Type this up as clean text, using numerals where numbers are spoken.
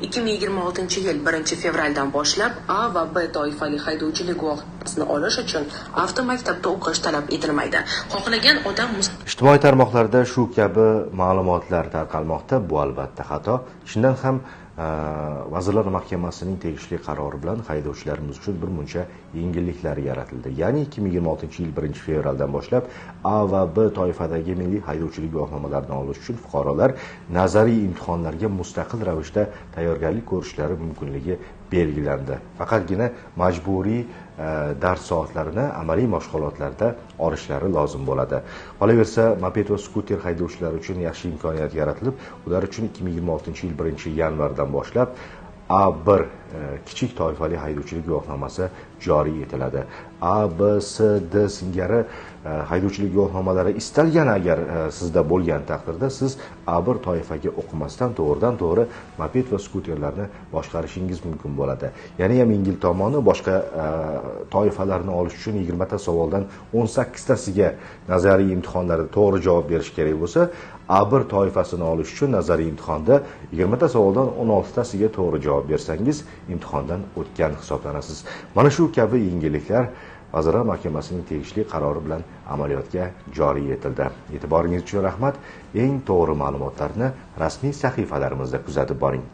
2026-yil 1-fevraldan boshlab A va B toifali haydovchilik guvohnomasini olish uchun avtomaktabda o'qish talab etilmaydi. Xohlagan odam Ijtimoiy tarmoqlarda shu kabi ma'lumotlar tarqalmoqda. Bu albatta xato. Chindan ham Vazirlar Mahkamasining tegishli qarori bilan haydovchilarimiz uchun bir muncha yengilliklar yaratildi. Ya'ni 2026-yil 1-fevraldan boshlab A va B toifadagi milliy haydovchilik guvohnomalarini olish uchun fuqarolar nazariy imtihonlarga mustaqil ravishda tayyorgarlik ko'rishlari mumkinligi belgilandi. Faqatgina majburiy dars soatlarini amaliy mashg'ulotlarda olishlari lozim bo'ladi. Qolaversa, moped va skuter haydovchilari uchun yaxshi imkoniyat yaratilib, ular uchun 2026-yil 1-yanvardan boshlab A1 kichik toifali haydovchilik guvohnomasi joriy etiladi. A, B, C, D singari haydovchilik guvohnomalari istalgan agar sizda bo'lgan taqdirda siz A1 toifaga o'qimasdan to'g'ridan to'g'ri moped va skuterlarni boshqarishingiz mumkin bo'ladi. Yana ham yengil tomoni, boshqa toifalarni olish uchun 20 ta savoldan 18 tasiga nazariy imtihonlarda to'g'ri javob berish kerak bo'lsa, A1 toifasini olish uchun nazariy imtihonda 20 ta savoldan 16 tasiga to'g'ri javob bersangiz, imtihondan o'tgan hisoblanasiz. Mana shu kabi yengilliklar Vazirlar Mahkamasining tegishli qarori bilan amaliyotga joriy etildi. E'tiboringiz uchun rahmat. Eng to'g'ri ma'lumotlarni rasmiy sahifalarimizda kuzatib boring.